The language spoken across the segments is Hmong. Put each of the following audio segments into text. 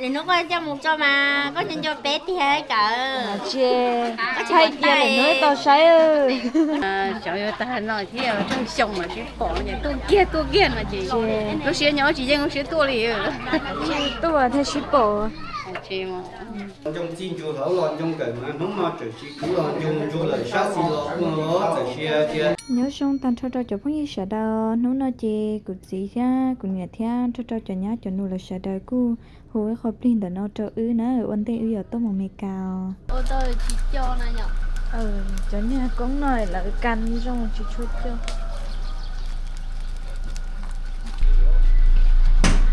Lwm hnub koj coj mus tso mas koj nco nco peb tiag kawm. Tsis thaij cia lwm hnub tau saib. Xyov yuav tag no thiab, tsawg xyoo mas tsis pom, tuaj kiag tuaj kiag no ces lub siab nyob tsis yeej lub siab tuaj li. Tuaj thiaj sib pom. Ncoo txij ncus hauv los ncoo kawm mas hnub no tseem tsis kuv los ncoo ncug lawm sab xis los ua txawm sia cia. Nyob zoo tag nrho rau cov phooj ywg sawv daws, hnub no ces kuv txiv thiab kuv niam thiab nrog rau cov nyab cov nus lawv sawv daws kuj hu ib qho plig ntawm no rau wb na, ua ntej wb yuav tuaj mus Meskas os. Cov niag koob no lawv kas zoo tsis tshua coj.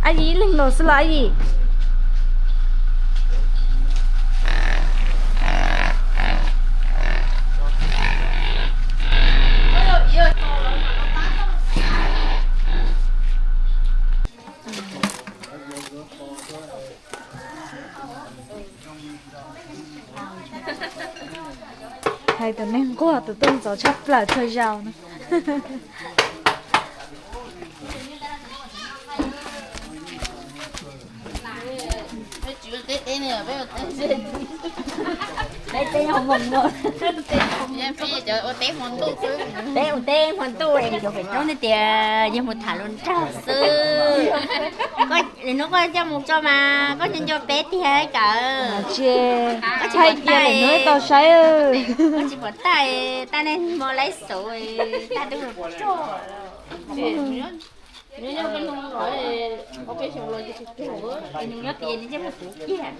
Ab yim ib leeg los xwb los ab yim. Hais tus neeg nquag tus tuaj ntxov tshaj plaws txhua zaus no. Teb ua teb hmo ntuj, cov pem roob tias yog mus tham lus nraug xwb. Lwm hnub koj coj mus tso mas koj nco nco peb tiag kawm. Tsis thaij cia lwm hnub tau saib. Koj tsis pom tag, tag neeg hmo laib xauv, tag dub rog. Nws nyob peb hnub los, ob peb xyoo los ces tsis tuag, nws nyob tias nws ntsej muag puv kiag.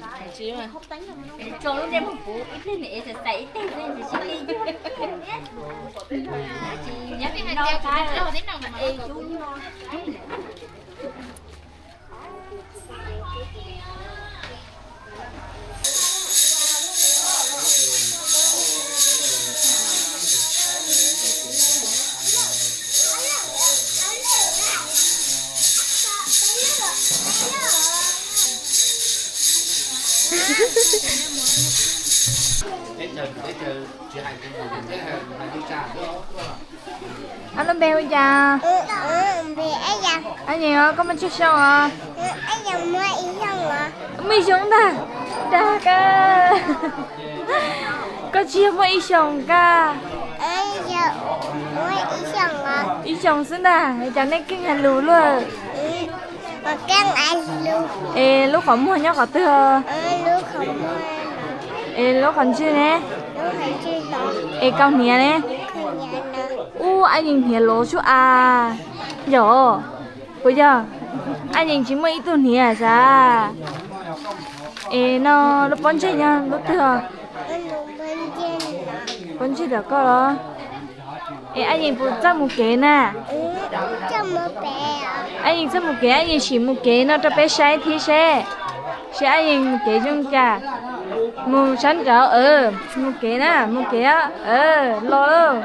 Tso lub ntsej muag puv ib pliag nws es txais ib teg xwb nws sib li. Nyob tias hais tias kuv nrog tib no mas. Ob lub npe hu cas? Ab Yees, koj muaj tsawg xyoo os? Muaj ib xyoos ntag. Dag koj. Koj tsis yog muaj ib xyoos koj? Ib xyoos xwb ntag, cas nej keej hais lus luaj. Es lub qhov muag nyob qhov twg? Es lub qhov ntswg ne? Es koj hniav ne? Ub, Ab Yees hniav lov sub as. Yog, puas yog? Ab Yees tsis muaj ib tug hniav sav. Es no lub pob ntseg nyob lub twg os? Pob ntseg tom koj los? Es Ab Yees puas txawj mus kev na? Ab Yees txawj mus kev, Ab Yees sim mus kev no rau peb saib thiab seb, seb Ab Yees mus kev zoo cas. Mus sab nraud, mus kev na, mus kev, los lauj.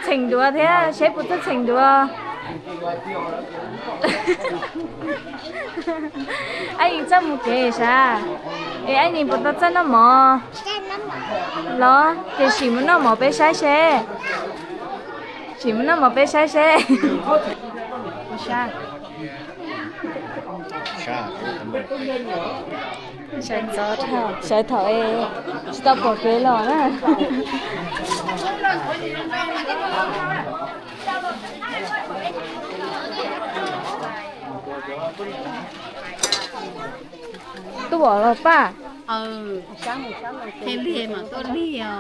Txheem duav thiab, seb puas txawj txheem duav. Ab Yees txawj mus kev sav. Es Ab Yees puas tau txawj noj mov? Los ces sim mus noj mov peb saib seb. Sim mus noj mov peb saib seb. Sawv ntxov dhau, sawv thaum tsis tau pom kev los na. Tuaj los paj. Thiaj li mas tuaj lig os.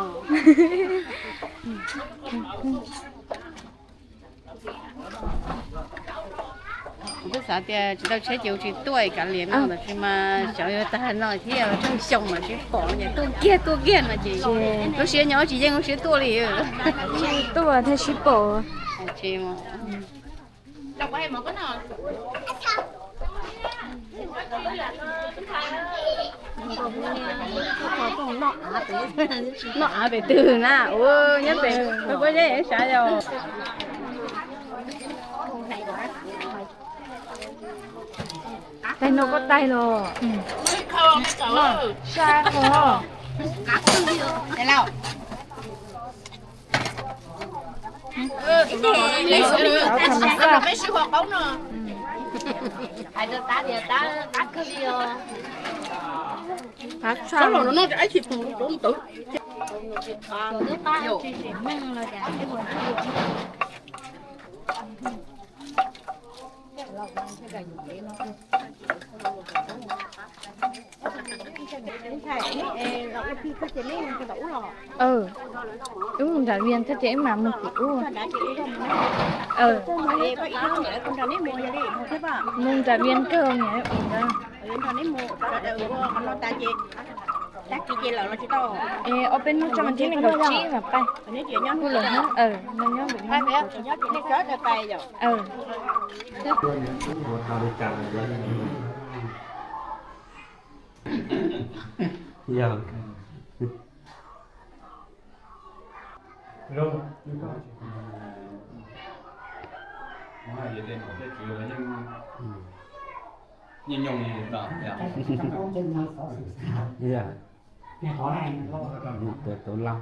Kuv twb xav tias tsis tau tsheb ces kuv tsis tuaj kav liam no lawm, tsis mas xyov yuav tag no thiab, tsawg xyoo mas tsis pom, tuaj kiag tuaj kiag no ces lub siab nyob tsis yeej lub siab tuaj li. Tuaj thiaj sib pom. Noj av pem twg na, ua nyob pem pob zeb sav yog. Taig no koj taig los. Sab qhov. Hais rau tab tias tab, tab kawg li os. Tab tshaj los no ib tsis pum rau ntawd. Wb mus nram Vias thiab ces wb mam mus tim ub. Mus nram Vias kawg niam ntawd. Es ob peb hnub tso mas thiab nees nkaum tsib mas pais. Kuj lawm hnub, nyob nyob nyob. Tau laj.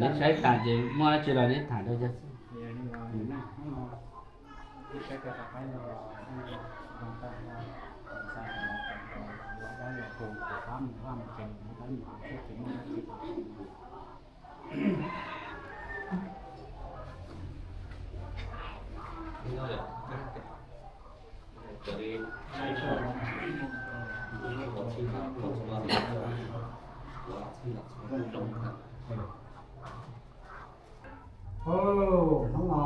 Neb saib tas ces muaj dab tsi los neb tham rau yog xwb. Hnub no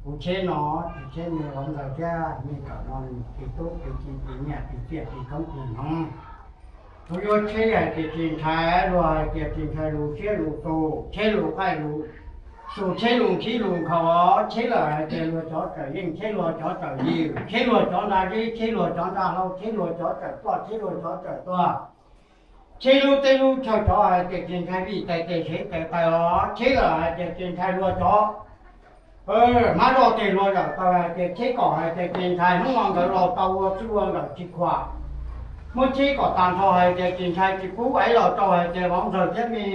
kuv tsheb no, tsis tsheb nws hov ntawd thiab, me kawm no nws tsis tub tsis ci tsis nyiaj tsis txiaj tsis koob tsis hmoov. Kuv yuav tsheb hais tias tsis ntshai luag hais tias tsis ntshai lus siab lus tus, tsheb lus qaij lus, tus tsheb lus nkhib lus nkhaus, tsheb lawm hais tias luag cov tsawm yeej, tsheb luag cov tsawm yws, tsheb luag cov nra zeb, tsheb luag cov nra hlau, tsheb luag cov tsawm ploj, tsheb luag cov tsawm tuag. Tsheb lub teb lub chaw cov hais tias tsis ntshai vij tais tes sev tes taw os, tsheb lawm hais tias tsis ntshai luag cov hmab zoj tes luag zawm taw hais tias tsheb kom hais tias tsis ntshai hnub no nkawd los tau ua txwj ua nkawm tsis khuam. Muab tsheb kom tag nrho hais tias tsis ntshai tsis pub aiv los rau hais tias vauv ntxawg thiab me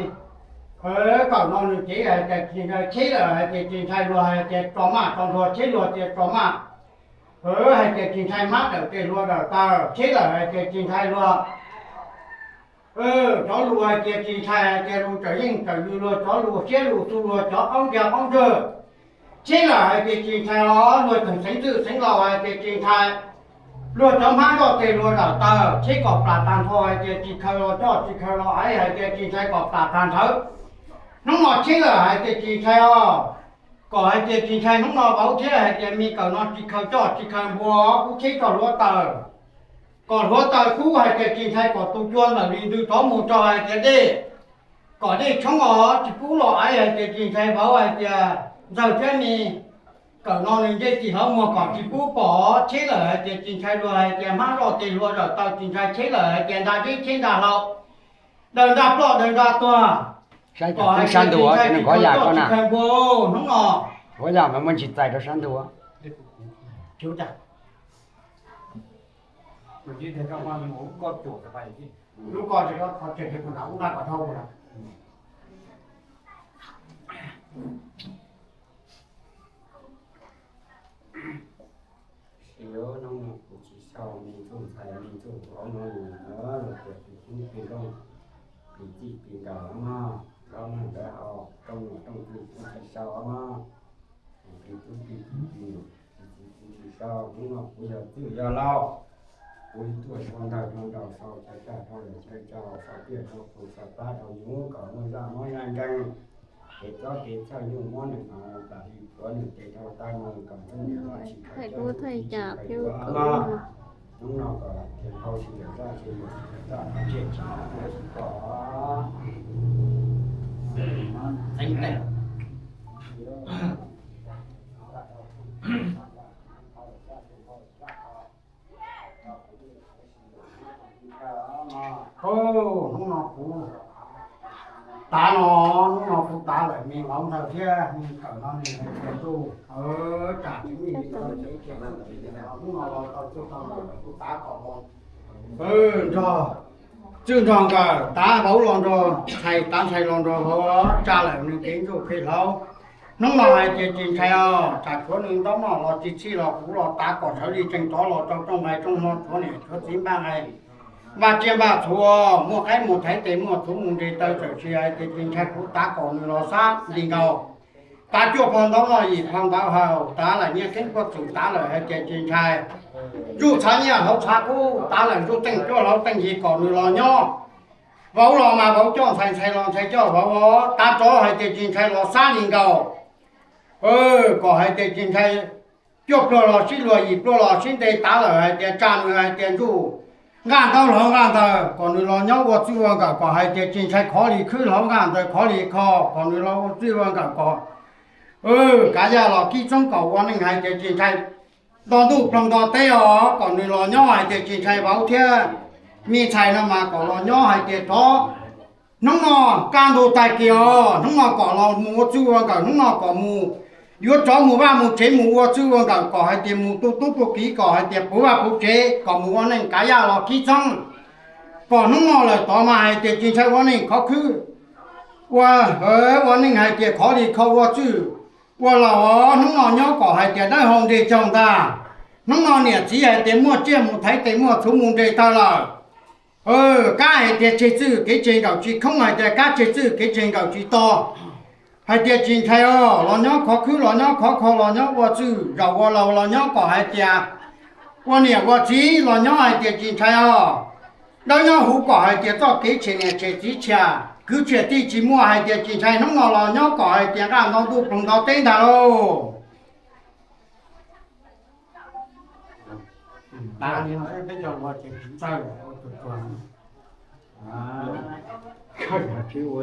kawm no nws cev hais tias tsis ntshai, tsheb lawm hais tias tsis ntshai luag hais tias tso maj tso nrho, tsheb luag tias tso maj. Hais tias tsis ntshai hmab dawm tes luag dawm taw, tsheb lawm hais tias tsis ntshai luag cov lus hais tias tsis ntshai hais tias lus tsawm yeej tsawm yws luag cov lus siab lus tu luag cov qaub ntiag qaub ntswg. Tsheb lawm hais tias tsis ntshai os luag tseem xeev txwj xeev laus hais tias tsis ntshai luag cov hmab zoj tes luag dawm taw, tsheb kom plam tag nrho hais tias tsis khaws los coj tsis khaws los aiv hais tias tsis ntshai kom plam tag nrho. Hnub no tsheb lawm hais tias tsis ntshai os, kom hais tias tsis ntshai hnub no vauv thiab hais tias me kawm no tsis khaws coj tsis khaws npua, kub tsheb tso hluav taws, kom hluav taws kub hais tias tsis ntshai kom tus cua ntawm li ntws rov mus rau hais tias dej, kom dej tshoob os, tsis pub los aiv hais tias tsis ntshai vauv hais tias ntxawg thiab me kawm no nws ntsej tsis hlawv muag kom tsis pub pom, tsheb lawm hais tias tsis ntshai luag hais tias hmab zoj tes luag zawm taw, tsis ntshai tsheb lawm hais tias nra zeb tsheb nra hlau, daws nra ploj daws nra tuag. Kom hais tias tsis ntshai tsis khaws coj tsis khaws npua hnub no. Lub ko tsis ko qhov tseem tsis kus nram ub nqa kom dhau mus. Siv hnub no kuv tsis sau me txuj ntxhais me txuj vauv no lus ntawd los tias kuv tub pis nrooj pis txij pis nkaus los mog, zaub noj zaub haus rooj num rooj twg kuv tsis sau mog. Kuv pis tub pis txij pis nkaus pis txiv kuv tsis sau, hnub no kuv yog txwj yog laus, kuv tuaj sau ntawv sau nraud sau cov caj rau lawm cov rau sau tiaj rau pus sau plab rau nyuj kom muaj zaj mob zaj nkeeg, kev txob kev txhawj nyuj mob nws hmoov plam hli pluav nws tes rau taw mus kom txob niam los tsis khaws coj tsis khaws tuav mog. Hnub no kom tias hau tsis lawm zaj tsis lawm zaj kom ntsej tsis lawm tsis pom. Txeev tes. Hnub no kuv tav no, hnub no kuv tav lawm me vauv ntxawg thiab me kawm no nws hais tias ntuj, tsam tsis muaj li ntawd ces hnub no los tau txog tau lawm kuv tav kom los nrog Txwj nrog nkawm tav vauv los nrog ntxhais, tav ntxhais los nrog vauv, tsa lawm nws kev ntsuj plig hlauv. Hnub no hais tias tsis ntshai os, tsam tshuav nws ntaub noj los tsis txhij los kuv los tav kom sawv li tseem rov los rau rooj nqaij rooj hno tshuav niam tshuav txiv npaj nqaij, npaj tsiaj npaj txhuv, muaj qaib mus thaiv tes muaj txhuv mus nres taw, txawm tsis hais tias tsis ntshai kuv tav kom nws los sab li nkaus. Tav cuaj phau ntaub noj yim phau ntawv haus, tav lawm nyiaj kheeb kuaj txwm tav lawm hais tias tsis ntshai. Ntsuj txhav nyiaj hlauv txhav kub tav lawm ntsuj teej cuaj hlauv teej yig kom nws los nyob. Vauv los mas vauv coj ntxhais, ntxhais los ntxhais coj vauv, tav rov hais tias tsis ntshai los sab li nkaus. Kom hais tias tsis ntshai, cuaj pluag los sib luag yim pluag los sib nte tav lawm hais tias tsa nws hais tias ntsuj nqaj ntaub hlauv nqaj ntawv kom nws los nyob ua txwj ua nkawm, kom hais tias tsis ntshai khov li khwb hlauv nqaj ntawv khov li kho kom nws los ua txwj ua nkawm kom kav yaj los kib txoob kom ua neej hais tias tsis ntshai nto ntuj ploog nto teb os, kom nws los nyob hais tias tsis ntshai vauv thiab me ntxhais no mas kom los nyob hais tias rov. Hnub no kaj ntug tag kis os, hnub no kom los mus ua txwj ua nkawm, hnub no kom mus yuav rov mus vaj mus tsev mus ua txwj ua nkawm, kom hais tias mus tu tub tu kiv, kom hais tias puv vaj puv tsev, kom mus ua neej kav yaj los kib txoob. Kom hnub no lawm tod mas hais tias tsis ntshai ua neej khov khwb, ua, ua neej hais tias khov li kho ua txwj ua laus os. Hnub no nyob kom hais tias dawb hau nres caug ntag. Hnub no niam txiv hais tias muaj tsiaj mus thaiv tes muaj txhuv mus nres taw lawm. Kab hais tias tseg txwj kev tseg nkawm tsis khoob, hais tias kab tseg txwj kev tseg nkawm tsis to. Hais tias tsis ntshai os, los nyob khov khwb los nyob khov kho los nyob ua txwj zaum ua laus los nyob kom hais tias ua niam ua txiv los nyob hais tias tsis ntshai os. Dawb nyob huv kom hais tias txoj kev tshem niam tshem txiv tshiab kwv tshiab tij tsis muaj hais tias tsis ntshai, hnub no los nyob kom hais tias nqaj nto ntuj ploog nto teb ntag lauj.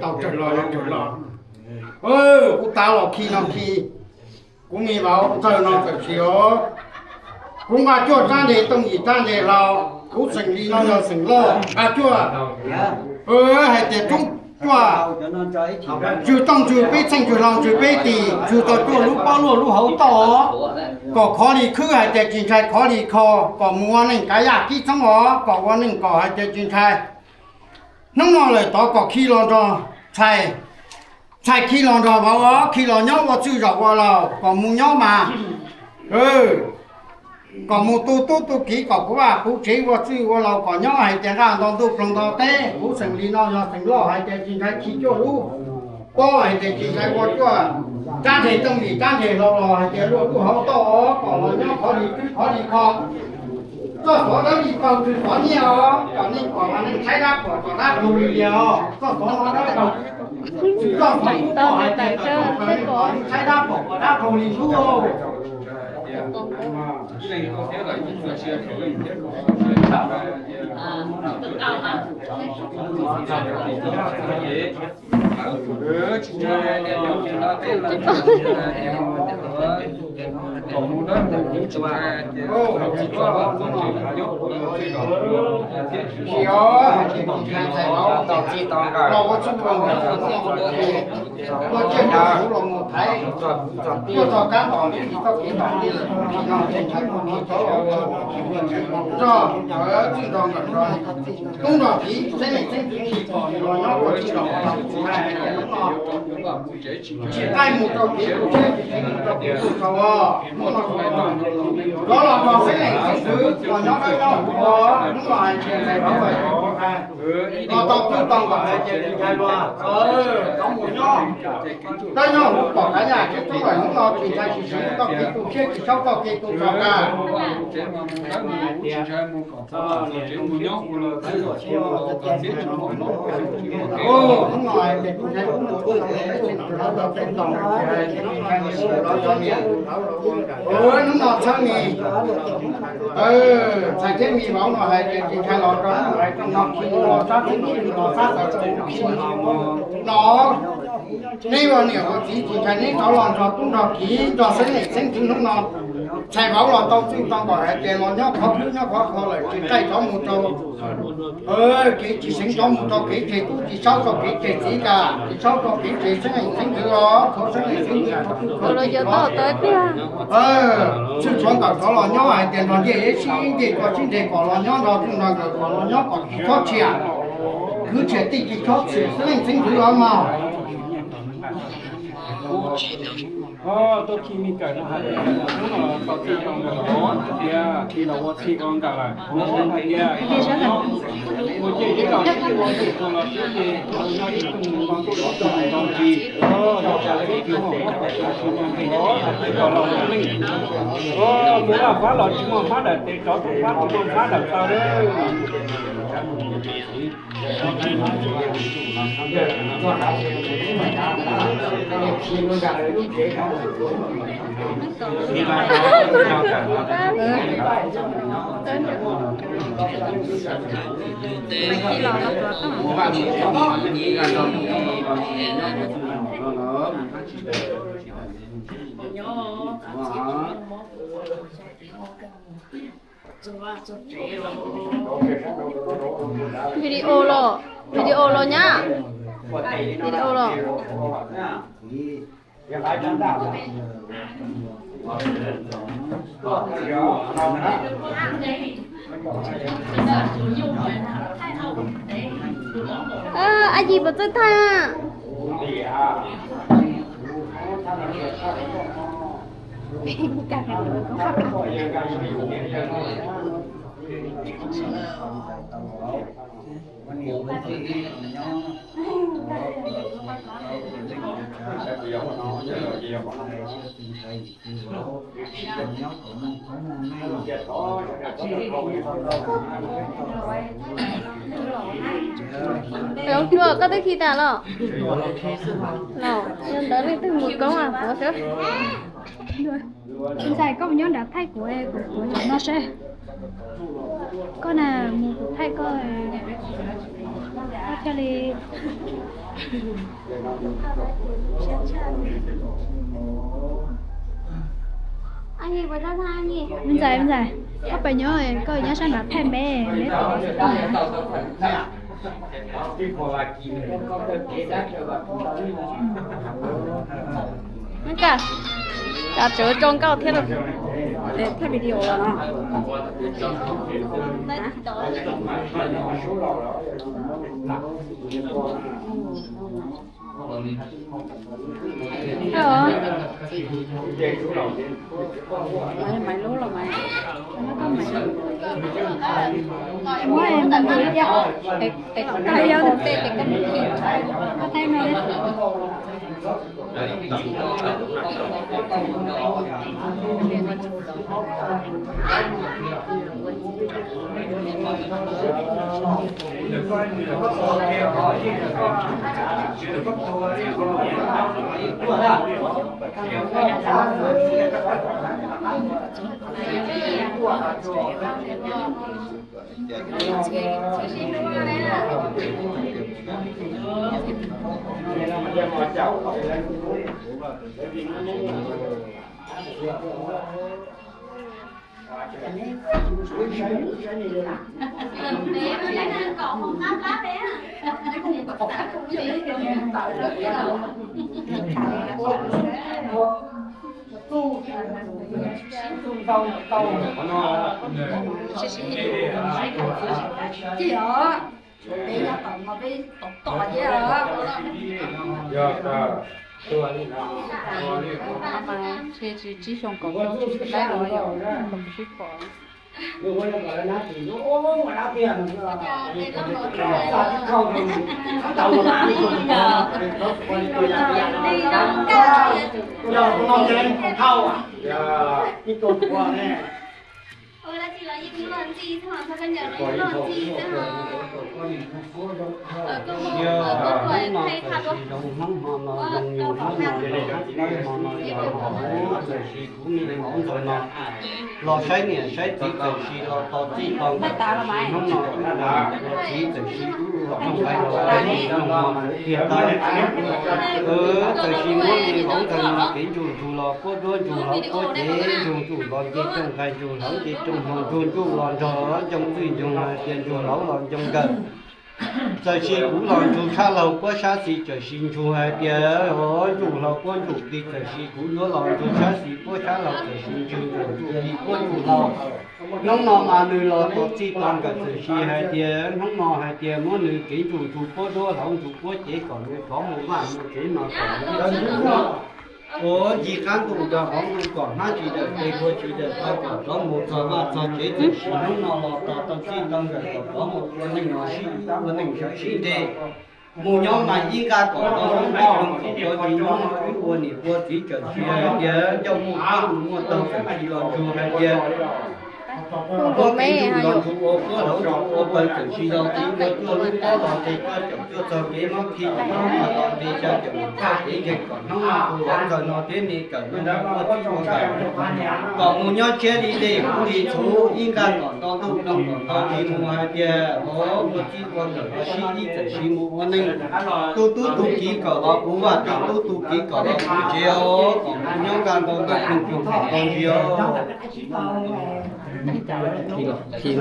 Tau raws los, raws los. Kuv tav los khi no khi, kuv me vauv ntxawg no txawm tsis os. Kuv nqa cuaj rab ntes tooj yim rab ntes hlau, kuv xeem li no yog xeem loj nqa cuaj. Hais tias rub cuaj, tswg tooj tswg peb txheej tswg hlau tswg peb tis, tswg tau cuaj lub pob luaj lub hauv toj os. Kom khov li khwb hais tias tsis ntshai khov li kho, kom mus ua neej kav yaj kib txoob os, kom ua neej kom hais tias tsis ntshai. Hnub no lawm tod kom khi los nrog ntxhais, ntxhais khi los nrog vauv os, khi los nyob ua txwj zaum ua laus kom mus nyob mas. Kom mus tu tub tu kiv kom puv vaj puv tsev ua txwj ua laus kom nyob hais tias nqaj nto ntuj ploog nto teb, kuv xeem li no yog xeem loj hais tias tsis ntshai khi cuaj lub pob hais tias tsis ntshai ua cuaj rab ntseg tooj li rab ntseg hlau los hais tias luaj lub hauv toj os, kom los nyob khov li khwb khov li kho. Txoj xov dawb li paug txwj xov nyiaj os, kom nej kom mas nej tshaib dab pom kom dab raug li lias os. Txoj xov no dawb paug, txoj xov kub kom hais tias kom nej tshaib dab pom kom dab raug li hlub. Tsis os, tsis ntshai txhais vauv los ua txwj ua nkawm, ua tsiaj ua txhuv los mus thaiv, tuaj txog kab ntom txoj kev ntom tij, tsis ntshai mus thaiv cov, nrog txwj nrog nkawm nrog tub nrog kiv xeeb leej xeeb twg tsis pom nws los nyob ua txwj los ua laus, tsis hais tias hnub no tsis qaij mus rau kev tu siab, tsis txheeb mus rau kev tu tshau os. Hnub no rov los nrog xeeb leej xeeb twg los nyob dawb nyob huv os, hnub no hais tias ntxhais vauv hais tias los tau txwj tau nkawm hais tias tsis ntshai los, rov mus nyob dawb nyob huv kom kav yaj kib txoob lawm, hnub no tsis ntshai tsis siv txoj kev tu siab, tsis saub txoj kev tu tshau na. Hnub no hais tias tus ntxhais ub mus txwj, hnub no txhawb ni, ntxhais thiab me vauv no hais tias tsis ntshai los rau hnub no khi los sab txheeb khi los sab txheeb khi no. Neb ua niam ua txiv tsis ntshai neb rov los nrog tub nrog kiv nrog xeeb leej xeeb twg hnub no. Ntxhais vauv los tau txwj tau nkawm hais tias los nyob khov khwb nyob khov kho lawm tsis qaij rov mus rau kev tsis seev rov mus rau kev tseg tub, tsis saub rau kev tseg txiv ka, tsis saub rau kev tseg xeeb leej xeeb twg os, kho xeeb leej xeeb twg, txwj tshuav nkawm rov los nyob hais tias nrog ncej ib sib ncej koj sib nres kom los nyob nrog txwj nrog nkawm kom los nyob kom tsis txhob tshiam. Lub tsev tij ces tsob txhia xwb leej txiv ntxwv los mas. Tuaj khi me kawm no hais tias hnub no tau txij tau nkawm los tias khi los ua txij ua nkawm lawm hais tias ua ciaj ib los sib ua txij ua los sib ces noj ib tug npog ntuj los tug npog ris los tsa ib tug hauv tsa ib tug npog ntuj los tug npog ris los tsis tau los ua neej. Mus laj fab los tsis muaj hmab dawm tes, tsov tuaj fab tsis muaj hmab dawm taw. Video los, video los nyab, video los. Ab, Yis puas txawj thaij? Hloov Tsua, koj twb khi tas los? Los yog ntawd leej twg mus koob a, puav seb. Ntxhais, koj mus nyob nrad thaij kuv, kuv, kuv no seb. Koj na, mus kuv thaij koj, koj thiaj li. Me ntxhais, me ntxhais, koj pem nyob, koj nyob sab nrad thaij me, me. Ka, cov tswv zoo nkauj thiab los. Thaij video los no. Maiv lub los mas. Muab em ntawm ntawd thiab. Tes kom koj yau tes tes koj mus khi. Koj thaij no. Peb yog tom no peb tom tom thiab os. Mas ntshe tsis tsib xyoo kaum rau tsis laib los yog kaum tsib pom. Hnub no txawm tsis zoo hnub hmo no, zoo yus hnub no, hnub hmo no yog txawm sis kuv me vauv ntxawg no los saib niam saib txiv, txawm sis los tos txij tos nkawm, hnub no kuv los txiv txawm sis wb los rooj nqaij los rooj hmo tiag tag. Txawm sis muab me vauv ntxawg no kev ntsug ntsug los puab duab ntsug hlau puab cev ntsug ntsug los nce rooj nqaij ntsug hlau nce rooj hmo ntsug ntsug los nrog ncoo txwj ntsug hais tias ntsug hlau los ncoo nkawm. Txawm sis kuv los ntsug sab laug puab sab xis txawm sis ntsug hais tias, o, ntsug hlau puab ntsug plig, txawm sis kuv yuav los ntsug sab xis puab sab laug txawm sis ntsug ntsug plig puab ntsug hlau. Hnub no mas nws los tau txij tau nkawm txawm sis hais tias hnub no hais tias muab nws kev ntsug ntsug puab duab hlau ntsug puab cev kom nws rov mus vaj mus tsev no kom nws ua ncig qab ntuj rau hauv ntuj kom hnab tsis dawm tes hlua tsis dawm taw kom rov mus txog vaj txog tsev txawm sis hnub no los tau tau txij tau nkawm kom rov mus ua neej no sib ua neej sib nreg. Mus nyob mas ib nqaj kom tau lub nqaj kom tau li hnub no wb ua niam ua txiv txawm sis hais tias ncauj muaj qab mus muaj taug txawm sis los ntsug hais tias puab kev ntsug los ntsug ua puab hlau ntsug ua paws txawm sis los txiv ua cuaj lub pob los ntes cuaj caum cuaj txog kev mob khi hnub no los ntes xya caum txog kev nkeeg kom hnub no tus hluas nraug no thiab me kawm no ua txij ua nkawm kom mus nyob tshiab li dej huv li txhuv ib nqaj kom nto ntuj ploog kom nto li mus hais tias ua txij ua nkawm los sib ib txawm sis mus ua neej. Tub tub tu kiv kom los puv vaj, tub tub tu kiv kom los puv tsev os, kom mus nyob nqaj nto ntuj ploog kom nto ntsis os. Txawm sis, txawm sis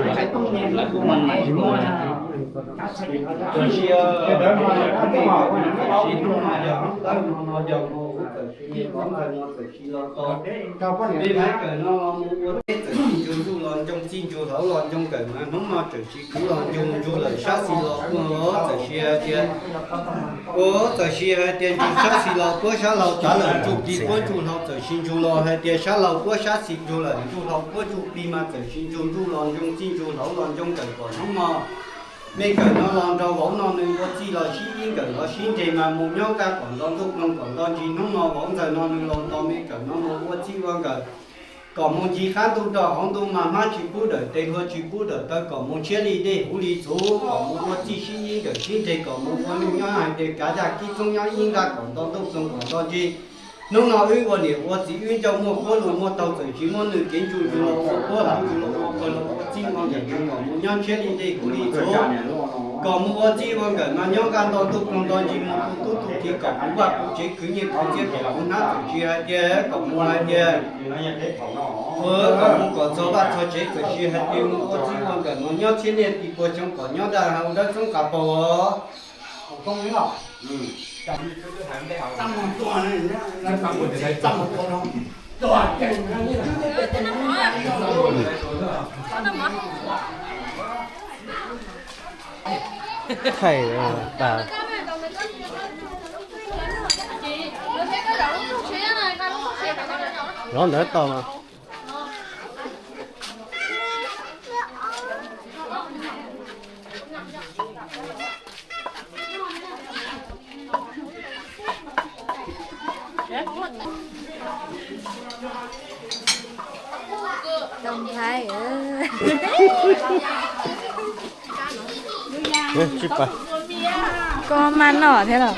hnub no yog hnub tawm no yog hnub tawm sis me pov ntxawg no txawm sis los tau. Me me kawm no los mus ua teb txawm sis ntsug ntuj los ntsoo txij ntsug hlau los ntsoo kawm mas hnub no txawm sis kuv los ntsug ntsug lawm sab xis los puab txawm sis hais tias, ua txawm sis hais tias ntsug sab xis los puab sab laug tav lawm ntsug plig puab ntsug hlau txawm sis ntsug los hais tias sab laug puab sab xis ntsug lawm ntsug hlau puab ntsug plig mas txawm sis ntsug ntuj los ntsoo txij ntsug hlau los ntsoo kawm kom hnub no me kawm no los nraug vauv no nws ua txij los sib ib nkawm los sib nreg mas mus nyob nqaj kom nto ntuj ploog kom nto ntsis hnub no vauv ntxawg no nws los nto me kawm no mus ua txij ua nkawm kom mus ncig qab ntuj rau hauv ntuj mas hnab tsis pub dawm tes hlua tsis pub dawm taw kom mus tshiab li dej huv li txhuv kom mus ua txij sib ib nkawm sib nreg kom mus ua neej nyob hais tias kav zaj kib txoob nyob ib nqaj kom nto ntuj ploog kom nto ntsis. Hnub no wb ua niam ua txiv wb ncauj muaj quab lug muaj taug txawm sis muab nws kev ntsug ntsug los ua puab hlau ntsug los ua paws los ua txij ua nkawm nws kom mus nyob tshiab li dej huv li txhuv kom mus ua txij ua nkawm mas nyob nqaj nto ntuj ploog nto ntsis mus tu tub tu kiv kom puv vaj puv tsev khwv nyiaj khwv txiaj kom puv hnab txawm sis hais tias kom mus hais tias ua kom mus kom txog vaj txog tsev txawm sis hais tias mus ua txij ua nkawm mas nyob txhiab niaj ti puas xyoo kom nyob daj hau dawb txoob qas paug os. Thaij tas. Zov ntawd tau mas. Tsis pas. Koj maj noj thiab los?